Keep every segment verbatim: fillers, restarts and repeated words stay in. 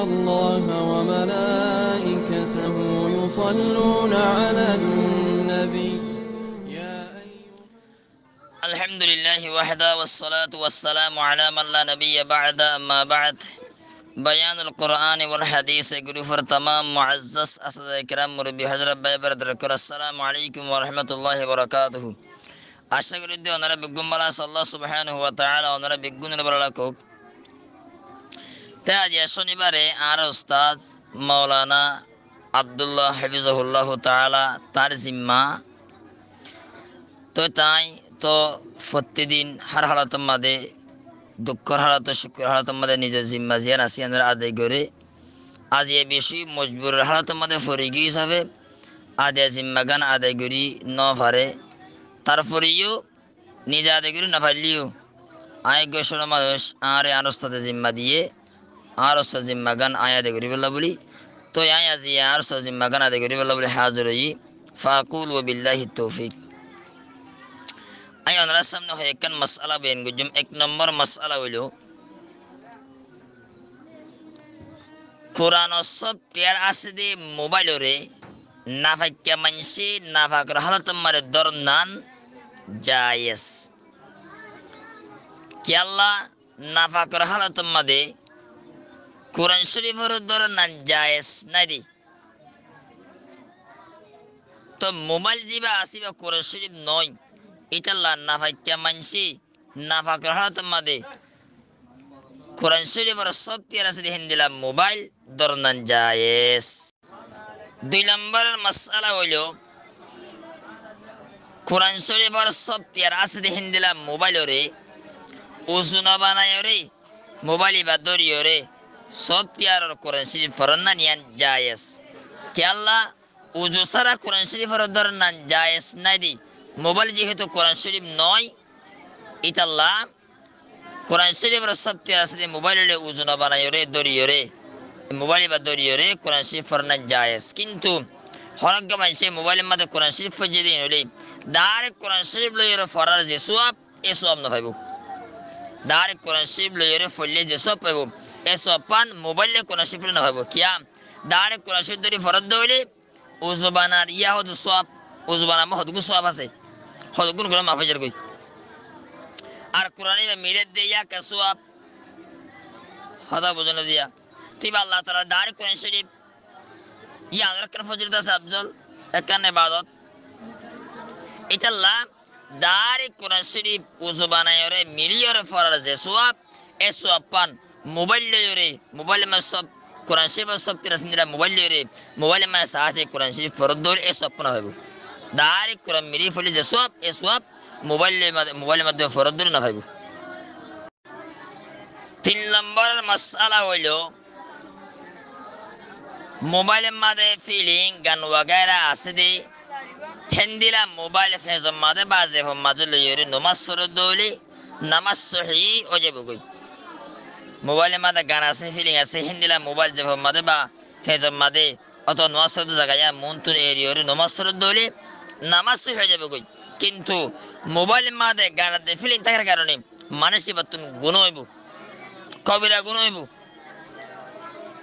الله وملائكته يصلون على النبي. يا أيها الحمد لله وحده والصلاة والسلام على من لا نبي بعده، أما بعد. بيان القرآن والحديث gurufór tamám muazzaz asatiza kiram, murubbi hozorot, bái beradar ókkol, assalamu alaikum wa rahmatullahi wa barakatuhu. Acá gorí de onora beggún bála asó, Allah subhanahu wa ta'ala onora beggúnore bála rakók. Te aijja cónibare añár ustad Maulana Abdullah hafizahullahu ta'ala, tañr zimma. Toi tañí to fottí din hár halotor mazé, dukkór halot, cúkkur halotor mazé nizor zimma ziyán asé yíanore adai goré. Aijja bicí mojburor halotor mazé fori giyé hísafe aijja zimma gán adai gorí no fare. Tarfore yó nize adai gorí no faillé yó, añí eggúa cóno manúic, añáre añár ustade zimma diyé, añár ustade zimma gán añí adai goríbolla bóli. Toi añí aijja añár ustade zimma gán adai goríbolla bóli házir óiyi. Fa aqulu wa billahi tawfiq. Añí onorár samne hoi ekkán masala boyan goijjum. Ek nombor masala óilo, Kuranor sófttiyar asé de mobáiloré nafaikka maincé nafakor halotor mazé dóron nan jaiyes. Kiyólla nafakor halotor mazé Kuran Córiforé dóron nan jaiyes nái de. Toi mobáil zibá asé íba Kuran Córif noó, ítalla nafaikka maincé nafakor halotor mazé Kuran Córifor sófttiyar asé de héndilla mobáil dóron nan jaiyes. Dui lombor masala óilo, Kuran Córifor sófttiyar asé de héndilla mobáiloré uzu no banaiyoré mobáil íba dóriyoré sófttiyaror Kuran Córif foron nan yían jaiyes. Kiyólla uzu sára Kuran Córiforé dóron nan jaiyes nái de. Mobáil zehétu Kuran Córif noó, ítalla Kuran Córifor sófttiyar asé de mobáiloré uzu no banaiyoré dóriyoré, mobáil íba dóriyoré Kuran Córif foron nan jaiyes. Kintu honó eggúa maincé mobáilor mazé Kuran Córif foijjé de ín óile, dairek Kuran Córif loiyoré forar ze súab, e súab no faibó. Dairek Kuran Córif loiyoré foillé ze súab faibó, e súab fán mobáile Kuran Córif foillé no faibó. Kiyá? Dairek Kuran Córif dóri forer de óile uzu banar yá hoddúr súab, uzu banar mazé hoddúr súab asé, hoddúr gún gorí maf ói zargói. Ar Kuran íba miler de yá ekká súab, hotá buzón no diya. Toi íba Allah taalar dairek Kuran Córif, yíanor ekkán fozilot asé afzol, ekkán ebadot. Ítalla dairek Kuran Córif uzu banaiyoré miliyoré forar ze súab, e súab fán mobáil loiyoré, mobáilor mazé sóf, Kuran Córifor sófttiyar asé héndilla mobáil loiyoré, mobáilor mazé saái saái Kuran Córif forer de óile e súab fán no faibó. Dairek Kuran mili foillé ze súab, e súab mobáilor mazé, mobáilor mazé forer de óile no faibó. Tin lombor masala óilo, mobáilor mazé filim, gan wagaira asé de, héndilla mobáil fezor mazé ba zefor mazé loiyoré nomás forer de óile nomás sóhi ói zaibói. Mobáilor mazé gan asé, filim asé, héndilla mobáil zefor mazé ba fezor mazé otóba nomás forer de zaga yían muúntu eriyoré nomás forer de óile nomás sóhi ói zaibói. Kintu mobáilor mazé gan ar de filim tákar karoné manúic íbattún guná óibo, kobira guná óibo.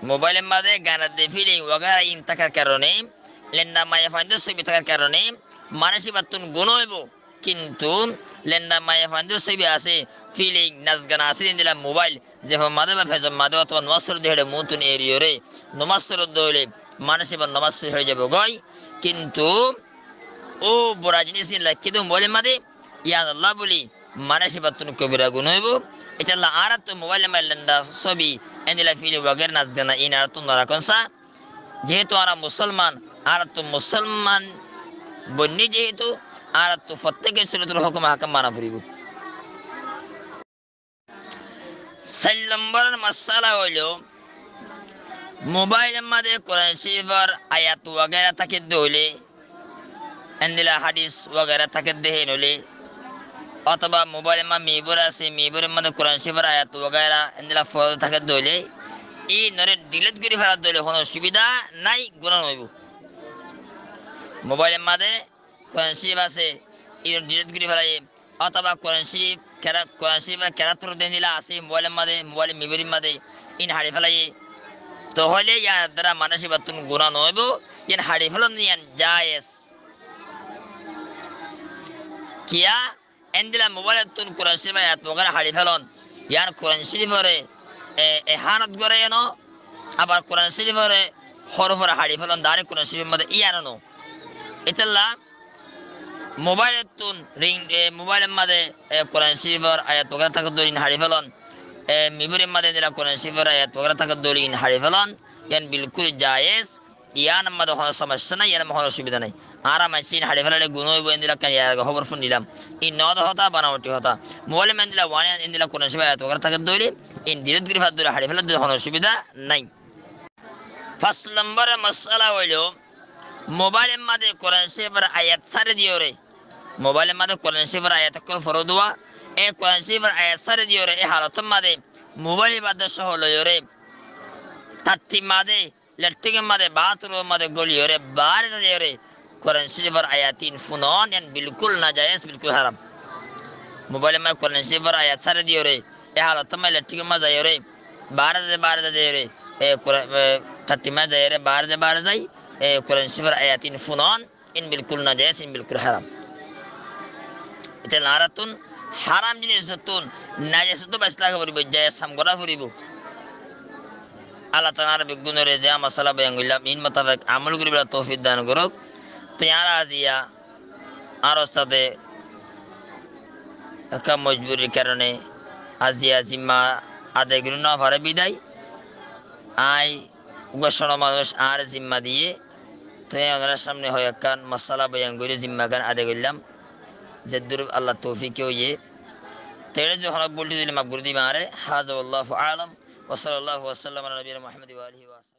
Mobáilor mazé gan ar de filim wagaira ín tákar karoné, lenda maiyafuaindór sóbi tákar karoné manúic íbattún guná óibo. Kintu lenda maiyafuaindór sóbi asé, filim, nas gan asé de héndilla mobáil zefor mazé ba fezor mazé otóba nomás forer de héçe muúntu eriyoré nomás forer de óile manúic íbar nomás sóhi ói zaibói. Kintu ó bura jinís ín laikkí de mobáilor mazé, yíanolla bóli manúic íbattún kobira guná óibo. Ítalla añáráttu mobáilor mazé lenda sóbi, héndilla filim wagaira, nas gan ín añáráttu no rakón saá. Zehétu añára musolman, añáráttu musolman boinní zehétu, añáráttu fottíkka córiyotor hókum ahkam mana foribó. Sair lombor masala óilo, mobáilor mazé Kuran Córifor ayat wagaira táke de óile, héndilla hádis wagaira táke de héin óile, otóba mobáilor mazé mimor asé, mimoror mazé Kuran Córifor ayat wagaira héndilla fora táke de óile, íinoré dhilét gorí fela de óile honó osubida nái, guná no óibo. Mobáilor mazé Kuran Córif asé, íinoré dhilét gorí felaiyé, otóba Kuran Córif kera-, Kuran Córifor kerat forer de héndilla asé mobáilor mazé, mobáilor mimorir mazé, íin haçi felaiyé. Toóile yíanor duara manúic íbattún guná noóibou, yían haçi félon yían jaiyes. Kiyá? Endilla mobáilottún Kuran Córif ayat wagera haçi félon, yían Kuran Córiforé, e, ehánot goré yían noó, abar Kuran Córiforé hóroforé haçi félon, dairek Kuran Córifor mazé yían noó. Ítalla mobáilottún ring, e, mobáilor mazé, e, Kuran Córifor ayat wagera tákadde óile yían haçi félon, e, mibórir mazé endilla Kuran Córifor ayat wagera tákadde óile yían haçi félon, yían bilkúl jaiyes. Yíanor mazé honó somossá nái, yíanor mazé honó osubida nái. Añára maincé yían haçi félaile guná óibou, endilla ekkán yar age hóbor fúnnilam. Yían noó de hotá, banawati hotá. Mobáilor mazé endilla wani endilla Kuran Córifor ayat wagera tákadde óile, yían dilít gorí fadde óile haçi féladde honó osubida nái. Fañs lombor masala óilo, mobáilor mazé Kuran Córifor ayat sári diyoré, mobáilor mazé Kuran Córifor ayat ókkol foródua, e Kuran Córifor ayat sári diyoré, e halotor mazé mobáil ibá de sóho loiyoré, tattí mazé letthíngor mazé, báthurumor mazé góliyoré, baáre zaiyoré, Kuran Córifor ayat ín fúnon, yían bilkúl najaiyes, bilkúl háram. Mobáilor mazé Kuran Córifor ayat sári diyoré, e halotor mazé letthíngor mazé zaiyoré, baáre zai, baáre zai zaiyoré, e Kura-, e, tattí mazé zaiyoré, baáre zai, baáre zai, e Kuran Córifor ayat ín fúnon, ín bilkúl najaiyes, ín bilkúl háram. Ítalla añárattún háram jinisottún, najaisottún baci táka foribóu, jaiyes ham gorá foribóu. Allah taala añára beggúnoré ze masala boyan goillám, ín mutabek amol goríbolla toufik dan gorouk. Te añára aziya añár ustate ekkán mojburir karone aziya zimma adai gorí no fare bidai, añí uggwá cóno manúic añáre zimma diyé, te onorár samne hoi ekkán masala boyan gorí zimma gán adai goillám, zeddúr Allah toufike óiye. Te eçé zodi honó búl thúi dile maf gorí diba añáre. هذا والله أعلم، وصلى الله وسلم على نبينا محمد وآله وصحبه.